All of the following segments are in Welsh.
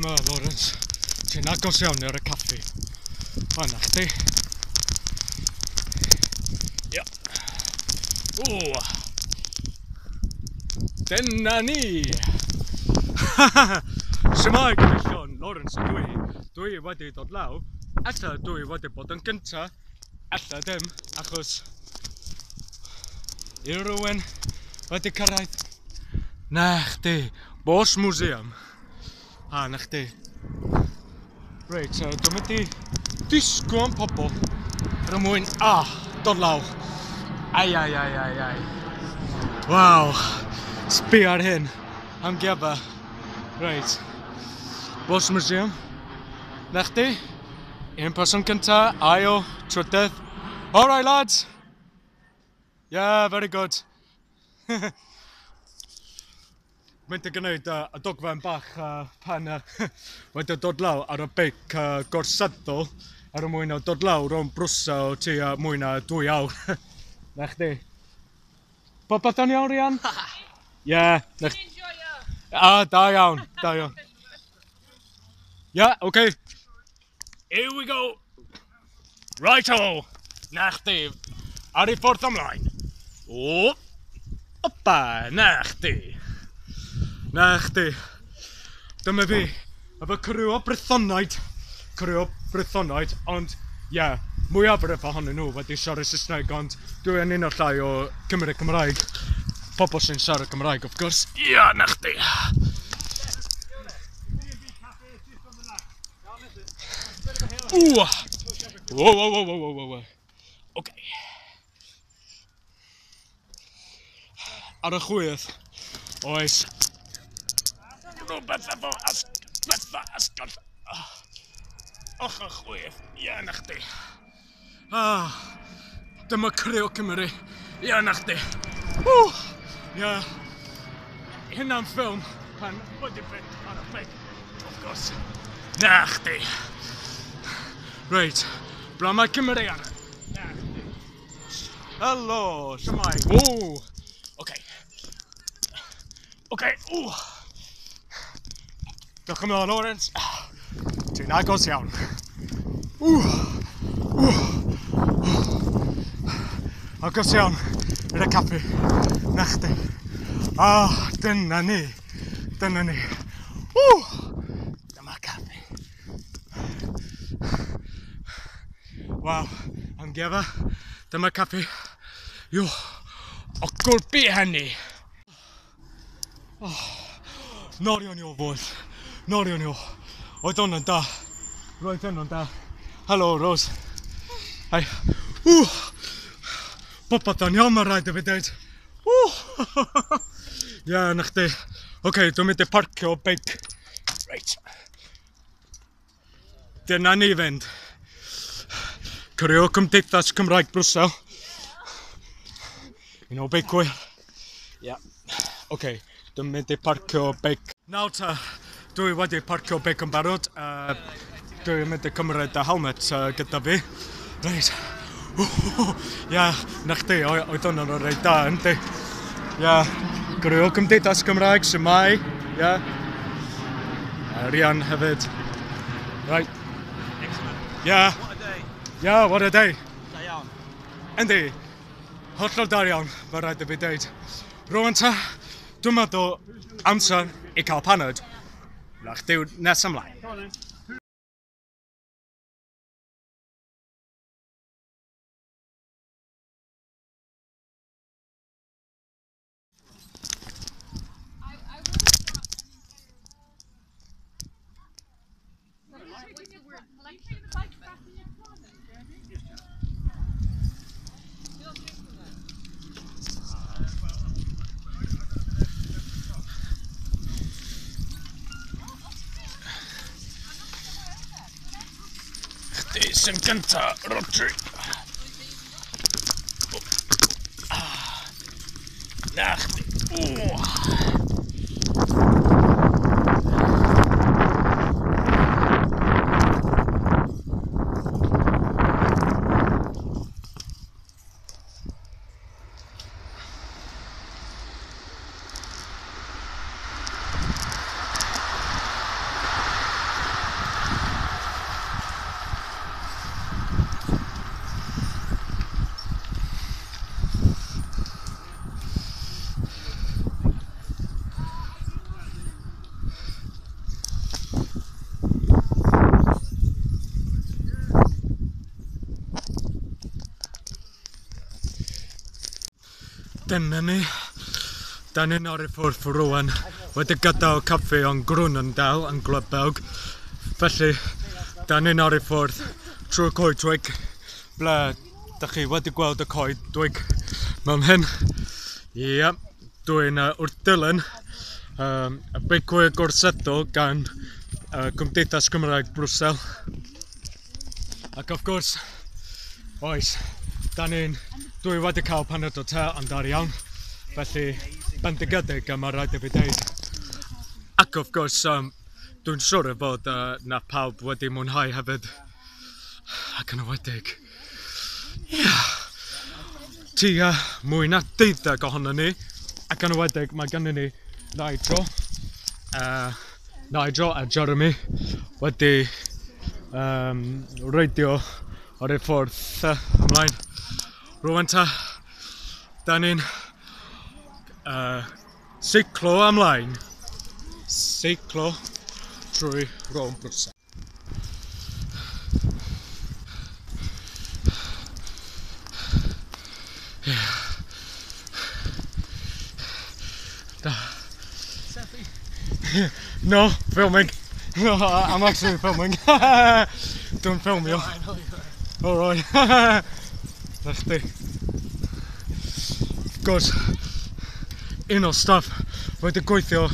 ymlaen, Lawrence. Ti'n agos iawn ar y caffi. O, na chdi. Ia. O! Dyna ni! Shwmae gyfeillion, Lawrence ydw i. Dwi wedi dod lawr. Ella dwi wedi bod yn gynta. Ella ddim, achos i rywun wedi cyrraedd. Na chdi, Bosch Museum. Ha, na chdi. Reit, dwi'n mynd i disgwyl am pobl er mwyn, dod lawr. Ai, ai, ai, ai, ai. Waw, sbio ar hyn. Amgueddfa. Reit. Bosch Museum. Na chdi. Un person cynta, ail, trydydd. All right, lads. Yeah, very good. Mynd i gwneud y dogfen bach pan wedi dod lawr ar y beic gorseddol er mwyn o dod lawr o'n Brwsel tua mwy na 2 awr. Na chdi. Popeth yn iawn, Rian? Yeah. Ah, da iawn, da iawn. Yeah, okay. Here we go. Righto. Na chdi. Ar ei ffordd ymlaen. O! Opa, na chdi. Na chdi. Dyma fi, efo criw o Brythonaid. Criw o Brythonaid, ond, ie, yeah, mwyafrif ohonyn nhw wedi siarad Saesneg, ond dwi yn un o'r llai o Cymru Cymraeg. Pobl sy'n siarad Cymraeg, of course. Ie, yeah, na chdi. Ww! Wow, wow, wow, wow, wow, wow. Okay. Ar y chwith, oes rhywbeth efo bethau asgell. Ochr chwith, ie na chdi. Dyma criw Cymru, ie na chdi. Ie. Hynna'n ffilm pan wedi fynd ar y beic, of course. Na chdi. Reit, bla mae Cymru ar. Na chdi. Helo, shwmae. Ww. Okay. Okay, ww. Diolch yn fawr, Lawrence. Ti'n agos iawn. Ww. Ww. Agos iawn i'r caffi. Na chdi. Dyna ni. Dyna ni. Ww. Dyma caffi. Waw, amgueddfa. Dyma caffi. Yo. Ogl biheni. Oh, Norion yo boys. Norion yo. Oedd hwn yn da. Roedd hwn yn da. Helo Rose. Hi. Ww. Popeth yn iawn, mae rhaid i fi dweud. Ww. Ie, na chdi. Oce, dwi'n mynd i parcio beic. Reit. Dyna ni fynd. Criw Cymdeithas Cymraeg Brwsel. Un o beicwyr. Ie. Oce, dwi'n mynd i parcio beic. Nawr ta, dwi wedi parcio beic yn barod. Dwi'n mynd i cymryd y helmet gyda fi. Reit. Ie, na chdi, oedd hwn yn reit da, yndi? Ie, Criw Cymdeithas Cymraeg, shwmae. Ie. Rian hefyd. Right. Excellent. Yeah. What a day. Yeah, what a day. Da iawn. Yndi. Hollol da iawn, mae rhaid i fi dweud. Rwan ta, dwi'n meddwl amser i cael paned. Na chdi nes ymlaen. Chdi sy'n gynta, Rodri. Na chdi. Dyna ni. Da ni'n ar y ffordd rwan. Wedi gadael caffi o'n Groenendael yn Gwlad Belg. Felly, da ni'n ar y ffordd trwy'r coedwig. Ble da chi wedi gweld y coedwig mewn hyn. Ie, yeah, dwi'n wrth dilyn y beicwyr gorseddol gan Cymdeithas Cymraeg Brwsel. Ac of course, oes, da ni'n... Dwi wedi cael paned o te ond ar iawn, felly bendigedig a mae rhaid i fi deud. Ac of course, dwi'n siŵr fod na pawb wedi mwynhau hefyd. Ac yn enwedig, yeah, tua mwy na 12 ohono ni. Ac yn enwedig, mae gennym ni Nigel, Nigel a Jeremy wedi reidio ar ei ffordd ymlaen. Rwan ta, da ni'n seiclo ymlaen. Seiclo trwy rownd Brwsel. Yeah. Da. Selfie. No, filming. No, I'm actually filming. Don't film you. I know you are. All right. Na chdi. Of course, un o staff wedi gweithio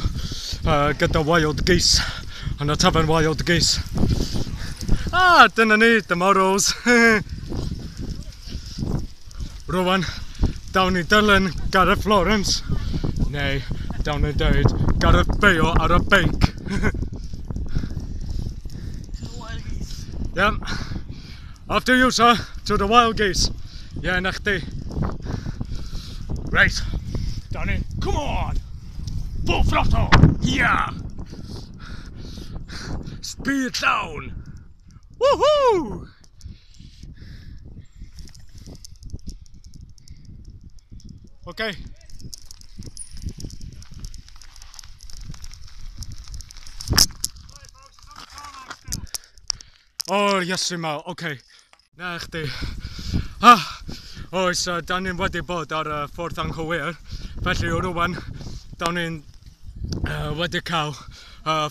gyda Wild Geese, yn y tafarn Wild Geese. Ah, dyna ni, dyma Rose. Rwan, dawn ni dilyn Gareth Lawrence, neu dawn ni dweud Gareth Bale ar y beic. To the Wild Geese. Yep. After you, sir, to the Wild Geese. Yeah, na chdi. Right, Danny, come on! Full throttle! Yeah! Speed down! Woohoo! Okay. Oh, Iesu mawr, okay. Na chdi. Ah, oes, da ni'n wedi bod ar y ffordd anghywir. Felly rwan, da ni'n wedi cael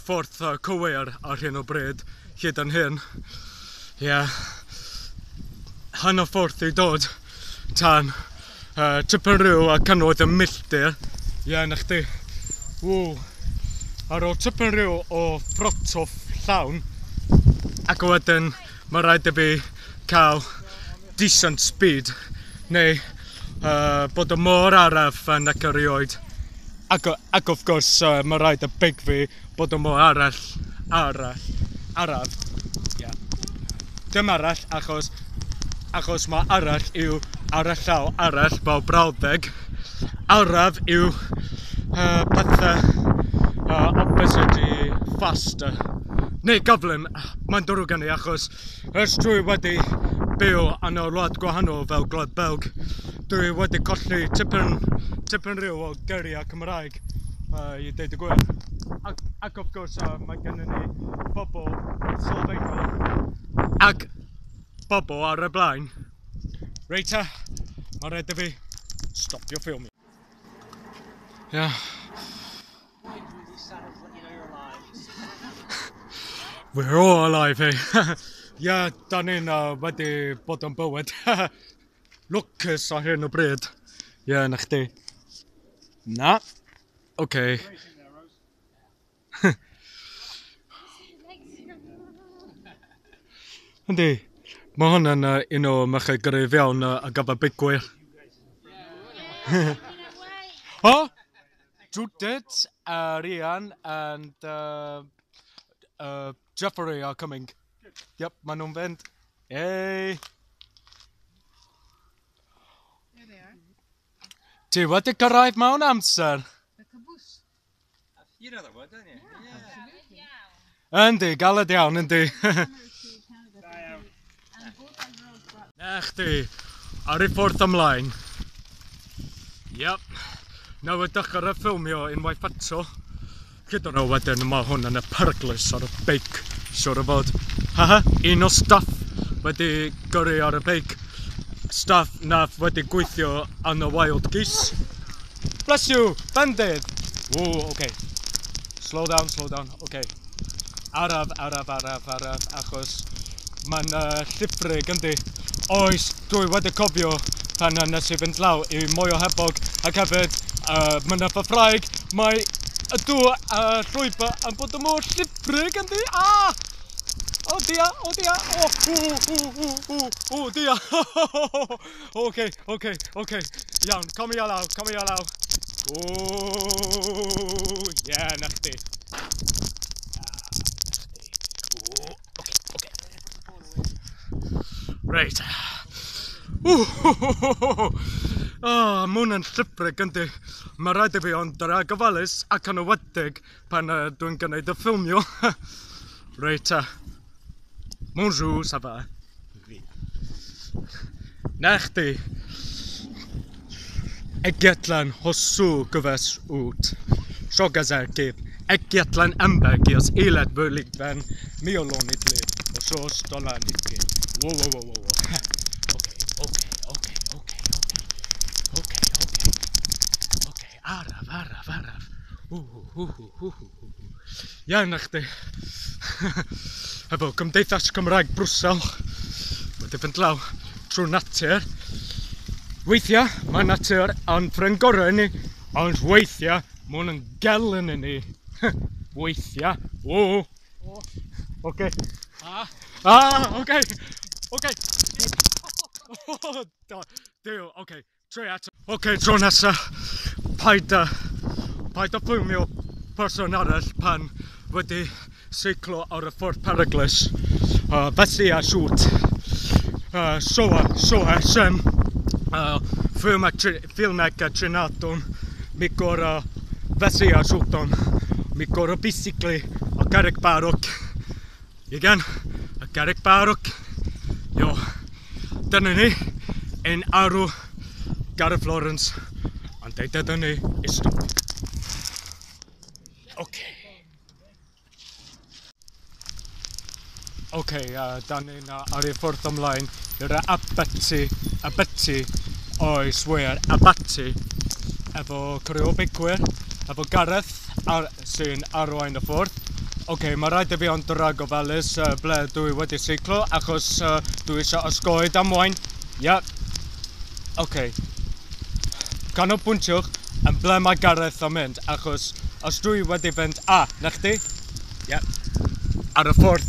ffordd cywir ar hyn o bryd, hyd yn hyn. Ie. Yeah. Hanner ffordd i dod tan tipyn rhyw a cannoedd y milltir. Ie, yeah, na chdi. Ww. Ar ôl tipyn rhyw o throttle llawn, ac wedyn mae rhaid i fi cael decent speed, neu bod y mor araf yn ac erioed. Ac of course, mae rhaid y beic fi bod y mor arall, araf. Yeah. Dim arall, achos mae arall yw ar y llaw arall fel brawddeg. Araf yw pethau opposite i faster. Neu gyflym, mae'n drwg gen i achos ers dwi wedi byw yn y wlad gwahanol fel Gwlad Belg, dwi wedi colli tipyn rhyw o geiriau Cymraeg, i ddeud y gwir. Ac of course, mae gennym ni bobl sylfaenol ac bobl ar y blaen. Reit ta, mae rhaid i fi stopio ffilmio. Yeah. Really sad to let you know you're alive. We're all alive, hey. Ie, da ni'n wedi bod yn bywyd lwcus ar hyn o bryd. Ie, yeah, na chdi. Na. Okay. Racing there, Rose. Yndi. Mae hwn yn un o merched gryf iawn ar gyfer beicwyr. Oh! Judith, Rian and Jeffrey are coming. Yep, maen nhw'n fynd. Hey! There they are. Ti wedi cyrraedd mewn amser? The caboose. You know that word, don't you? Yeah. Yndi, galed iawn, yndi. Canada. And both our girls brought Na chdi, ar ei ffordd ymlaen. Yep. Nawr dechrau ffilmio unwaith eto. Gyda nhw wedyn, mae hwn yn y peryglus ar y beic, siwr o fod. Haha, un o staff wedi gyrru ar y beic. Staff nath wedi gweithio yn y Wild Geese. Bless you! Bendith! Whoa, okay. Slow down, slow down. Okay. Araf, araf, araf, araf, achos mae'n llithrig, yndi? Oes, dwi wedi cofio pan nes i fynd lawr i mwy o hebog ac hefyd mynydd y Ffraig, mae y dŵr a llwybr yn bod yn mor llithrig, yndi? Ah! O dia, o dia, o, o, o, o, o, o, dia. Oce. Iawn, comio lawr, comio lawr. O, ie, yeah, na chdi. Ah, na chdi. O, oce. Reit. Oh, mae hwn yn llithrig, yndi. Mae rhaid i fi ond yr gofalus ac yn enwedig pan dwi'n gwneud y ffilmio. Reit, bonjour, ça va? Na chdi. Egyetlen hosszú köves út. Sok ezer kép. Egyetlen ember, ki az életből lépven miolonit lép. A sors talán itt kép. Wow, wow, wow, wow. Oké. Oké, araf, araf, araf. Iawn na chdi. Efo Cymdeithas Cymraeg Brwsel. Wedi fynd lawr trwy natur. Weithiau mae natur yn ffrind gorau i ni, ond weithiau mae hwn yn gelyn i ni. Weithiau. O. Oce. Ah. Ah, oce. Oce. Duw, oce. Troi ato. Oce, tro nesa. Paid â ffilmio person arall pan wedi seiclo ar y ffordd peryglus. Felly a siwt. Soa, sem. Filmek csináltam, mikor a veszélyes úton, mikor a bicikli, a kerékpárok, igen, a kerékpárok, jó, dyna ni, ein arw Gareth Lawrence, ond dyna ni i stop. Oce. Oce, da ni'n ar ei ffordd ymlaen i'r abaty, oes wir, abaty, efo criw o beicwyr, efo Gareth sy'n arwain y ffordd. Oce, mae rhaid i fi ond rhag ofalus ble dwi wedi seiclo, achos dwi eisiau osgoi damwain. Ie. Yeah. Oce. Canolbwyntiwch yn ble mae Gareth yn mynd, achos os dwi wedi fynd... Ah, na chdi? Ie. Yeah. Ar y ffordd.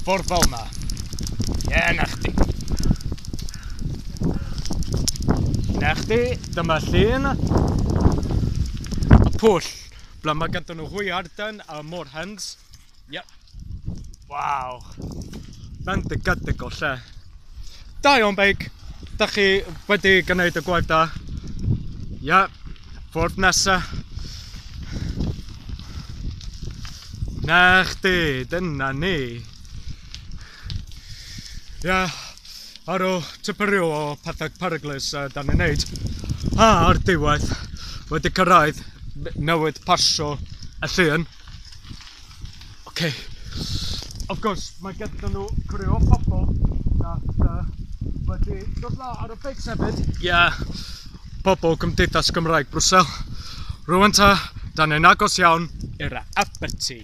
Ffordd fel ma. Ie, yeah, na chdi. Na chdi, dyma llun. Y pwll, ble mae ganddyn nhw hwyaden a moorhens. Yep. Waw. Bendigedig o lle. Da iawn, beic. Da chi wedi gwneud y gwaith da. Yep. Ffordd nesa. Na chdi, dyna ni. Ie, yeah, ar o tipyn o pethau peryglus da ni'n neud. A ar diwedd, wedi cyrraedd newid pasio y llun. Oce. Of course, mae gyda nhw criw o pobl nath wedi dod lawr ar y beics hefyd. Ie, yeah. Pobl Cymdeithas Gymraeg Brwsel. Rŵan ta, da ni'n agos iawn i'r abaty.